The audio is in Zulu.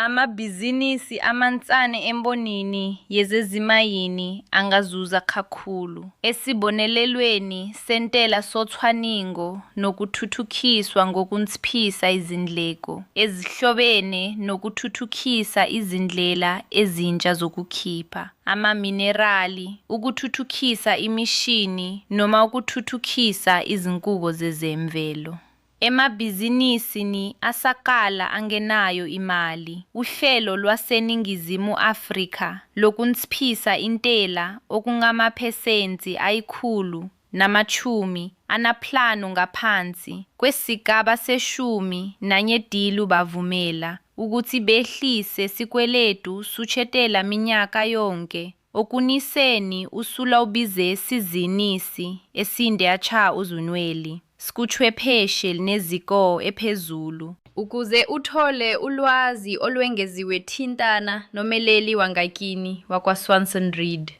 Amabhizinisi amancane embonini yezezimayini angazuza kakhulu esibonelelweni sentela socwaningo nokuthuthukiswa ngokunciphisa izindleko ezihlobene nokuthuthukisa izindlela ezintsha zokukhipha amaminerali, ukuthuthukisa imishini noma ukuthuthukisa izinqubo zezemvelo. Emabhizinisi ni asaqala angenayo imali, uhlelo lwaseNingizimu Afrika lokunciphisa intela okungamaphesenti ayi-150 ngaphansi kwesigaba seshumi nanye d-lubavumela ukuthi behlise sikweletu sutshetela minyaka yonke okuniseni usulawubizesizinisi esinde atsha ozwnweli skuchwepheshe lnezikoo ephezulu. Ukuze uthole ulwazi olwengeziwe thintana nomeleli wangakini wakwa-Swanson Reed.